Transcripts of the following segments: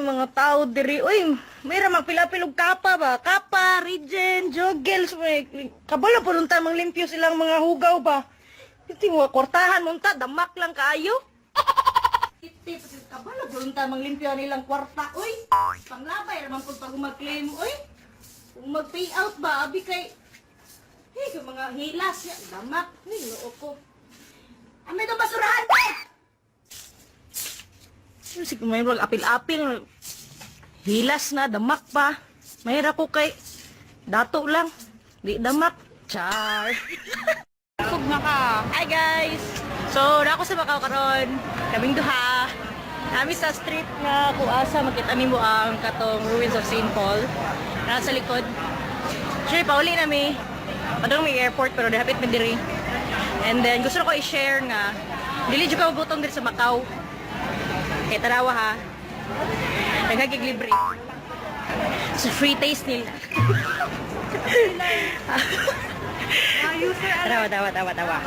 mga tao diri. Uy, may ra magpila-pilog kapa ba? Kapa, Regen, Joggles, may kabalo po nung tamang limpyo silang mga hugaw ba? Iti mo kwartahan mo ta, damak lang kaayo. Iti, kabalo po nung tamang limpyo nilang kwarta. Uy, panglabay ra man pud pag mag-claim, uy. Kung mag-pay out ba, abi kay hey, kung mga hilas, ya, damak. Uy, noo ko. Amay itong basurahan, te! Sige, may wag apil-apil. Hilas na, damak pa. Mahira ko kay dato lang. Di damak. Char. Sug na ka. Hi guys! So, na ako sa Macau karon. Kaming duha. Nami sa street nga kung asa makita nimo ang katong ruins of St. Paul. Nasa likod. Sure, pauli nami. Padung may airport pero dihapit mi diri. And then gusto ko i-share nga dili jud ka magutom diri sa Macau. Kay tanawa ha. Daghang libre. So free taste nila. Tawa, tawa, tawa, tawa.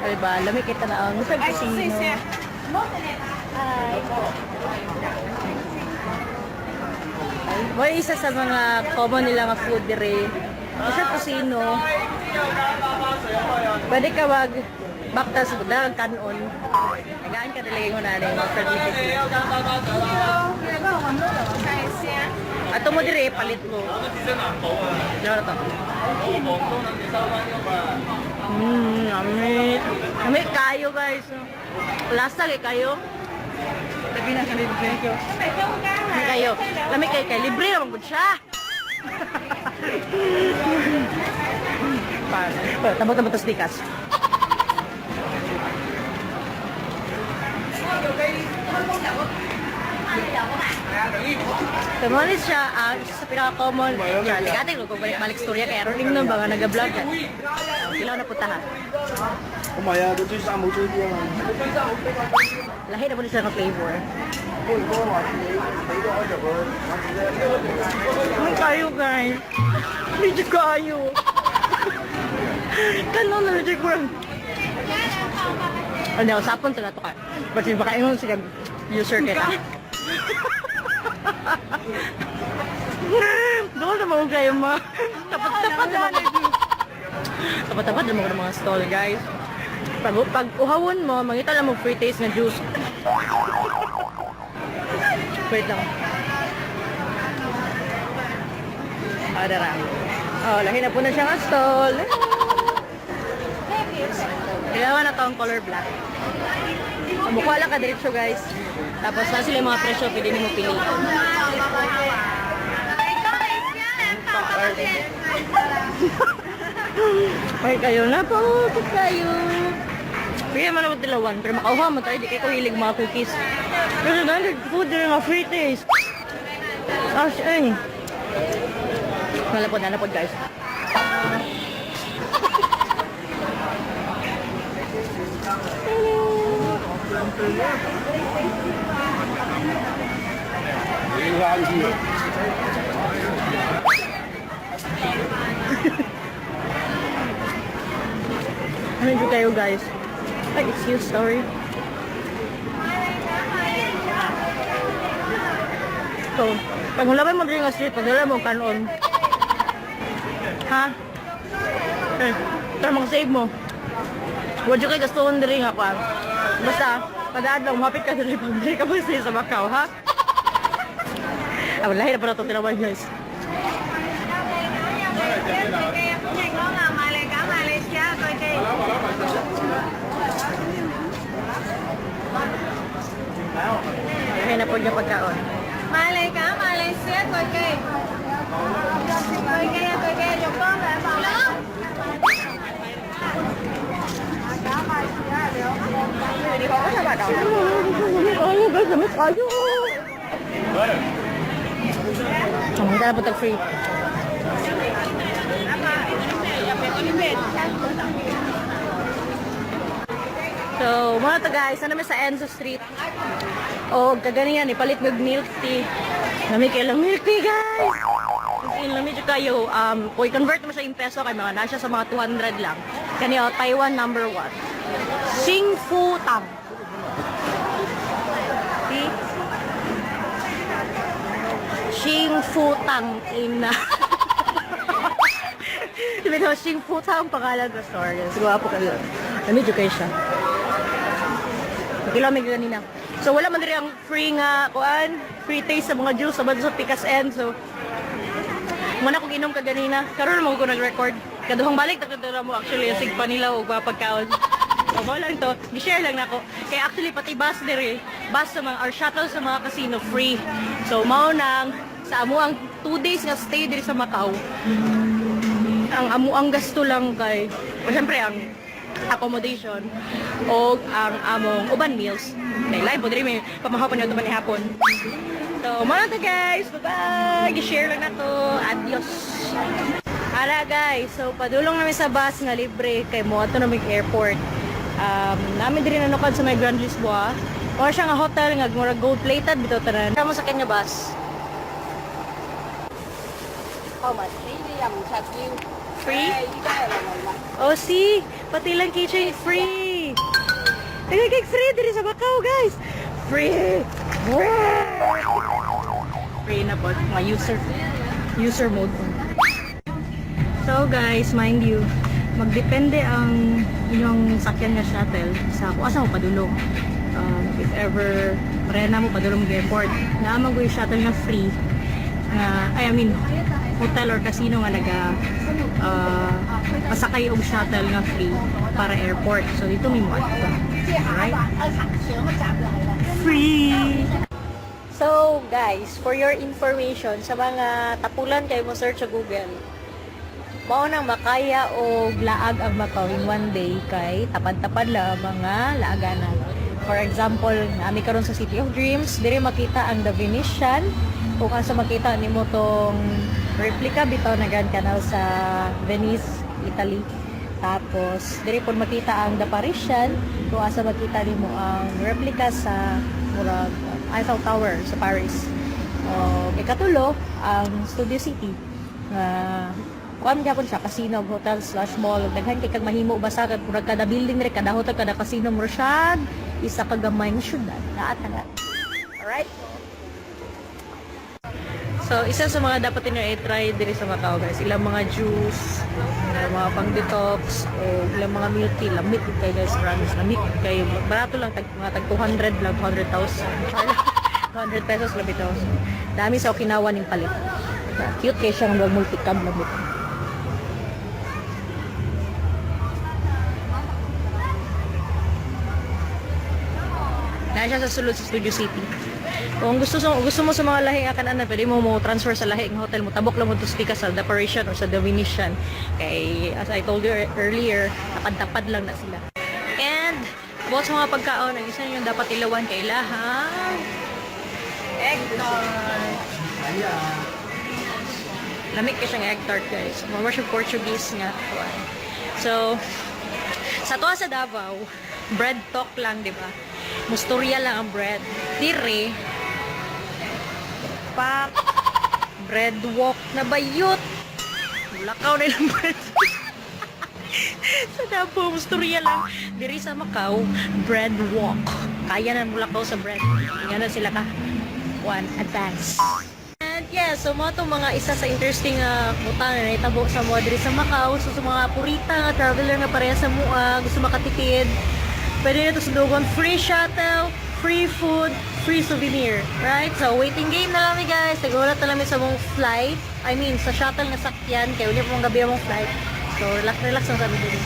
Ay ba, lami kita na ang sa casino. Hi. Boy, isa sa mga common nila nga food dire. Sa kusino. Pwede ka mag baktas dagang kanon. Nagaan ka talaga yung nanay mo sa Ato mo dire palit mo. Ano to? Yummy. Yummy kayo guys. Lasa kay kayo. Labi na ka libre ko. Lami kayo. Lami kay kay libre naman gud siya. Pa, tabo-tabo tas tikas. So, mo ni siya ang isa sa pinaka-common. Siya, ligate ko balik-balik storya kay aron ingnon ba nga naga-vlog ka. Ilaw na punta ha. 我买啊，都最三冇追啲啊嘛。 Lahi na po ni siya ng flavor. Ay, kayo guys. Medyo kayo. Kano na medyo ko. Ano, sapon sa nato ka. Basta baka ingon sila user kita. Doon naman kayo ma. Tapat-tapat naman. Tapat-tapat naman ng mga stall guys. Pag uhawon mo, mangita lang mo free taste na juice. Wait lang. Ah, dara. Oh, lahi na po na siya nga stall. Kailangan na to ang color black. Mukha lang ka diretso guys. Tapos na sila yung mga presyo, pwede nimo piliin. Ay, kayo na po. Kayo. Kaya man naman tilawan, pero makauha mo tayo, di kayo ko hilig mga cookies. Pero na, food din nga free taste. As in. Nalapod, nalapod guys. Ano yung kayo guys? Ay, excuse, sorry. So, pag hulabay mo diri nga street, pag hulabay mo kanon. Ha? Eh, tara mag-save mo. Huwag yung kay gastuhon diri nga kwan. Basta, padaad lang, mapit ka diri pag diri ka ba sa Macau, ha? Ah, lahi na pala itong tinawan, guys. Lahi na po niya pagkaon. Malaysia, Malaysia, coi kì. Coi kì, coi kì, dùng con lại mà. Ay, guys, dami kayo. Ang na po tag free. So, mga to guys, ano naman sa Enzo Street. O, kaganiyan, ipalit mag milk tea. Nami kailang milk tea, guys! in lami jud kayo, kung i-convert mo siya in peso kay mga nasa sa mga 200 lang. Kani oh, Taiwan number 1. Xing Fu Tang. See? Xing Fu Tang in Diba daw, Xing Fu Tang ang pangalan ng store. Yes, gwapo kayo. Lami jud kayo siya. Nakilamig kanina. So wala man diri ang free nga kuan, free taste sa mga juice sa sa Pikas N. So muna kong inom ka ganina. Karon mo ko nag-record. Kaduhang balik ta kadara mo actually sig panila og mga pagkaon. So mao lang to, gi-share lang nako. Kaya actually pati bus diri, bus sa mga or shuttle sa mga casino free. So mao nang sa amo ang 2 days nga stay diri sa Macau. Ang amo ang gasto lang kay o syempre ang accommodation o ang among uban meals. Kay live po diri may pamahaw pa niyo ni hapon. So, mao na to guys. Bye-bye. Gi-share lang na to. Adios. Ara guys, so padulong namin sa bus nga libre kay mo ato na airport. Namin diri nanukad sa may Grand Lisboa. Mao siya nga hotel nga murag gold plated bitaw tanan. Kamo sa kanya bus. How much? Free? Oh, see? Pati lang keychain free. Nagigig free diri sa Macau, guys. Free. Free. Free na po. Mga user mode. So guys, mind you, magdepende ang inyong sakyan nga shuttle sa kung asa mo padulong. If ever rena mo padulong ng airport, naa man yung shuttle nga free nga I mean hotel or casino nga naga pasakay og shuttle nga free para airport. So dito may mo adto. Alright? Free. So guys, for your information sa mga tapulan kayo mo search sa Google, mao nang makaya og laag ang Macau in one day kay tapad-tapad la ang mga laaganan. For example, naami karon sa City of Dreams, diri makita ang The Venetian, kung asa makita nimo tong replica bitaw na Grand Canal sa Venice, Italy. Tapos diri pud makita ang The Parisian, kung asa makita nimo ang replica sa murag Eiffel Tower sa Paris. O ikatulo, ang Studio City nga kuan gyapon siya casino hotel slash mall. Daghan kay kag mahimo basta kag murag kada building diri, kada hotel, kada casino, murag siya isa ka gamay nga syudad naa tanan. Alright, so isa sa mga dapat ninyo i-try diri sa Macau guys, ilang mga juice, ilang mga pang detox o ilang mga milk tea. Lamit kay guys, promise, lamit kay. Barato lang, tag, mga tag 200 lang, 200,000, 200 pesos lang bitaw. So, dami sa Okinawa ning palit. Cute kay siyang multicab, lamit. Na siya sa sulod sa Studio City. Kung gusto mo sa mga lahi nga kanan, pwede mo mo transfer sa lahi ng hotel mo. Tabok lang mo to speak sa The Parisian or sa The Venetian. Kay as I told you earlier, tapad-tapad lang na sila. And about sa mga pagkaon, ang isa yung dapat ilawan kay ilahang egg tart. Lamig kay siyang egg tart guys. More siya Portuguese nga. Kuan. So, sa tuwa sa Davao, bread talk lang, di ba? Musturya lang ang bread. Dire, pak, bread walk na bayot. Lakaw na ilang bread. Sa Davao, musturya lang. Dire sa Macau, bread walk. Kaya na mulakaw sa bread. Nga na sila ka. One, advance. And yeah, so mo itong mga isa sa interesting butang na nahitabo sa mga diri sa Macau. So sa mga purita nga traveler nga pareha sa mua, gusto makatipid, pwede na ito sa Dugon. Free shuttle, free food, free souvenir. Right? So waiting game na kami guys. Nagulat na kami sa mong flight. I mean, sa shuttle nga sakyan. Kaya uli po mong gabi ang mong flight. So relax, relax lang sabi dito.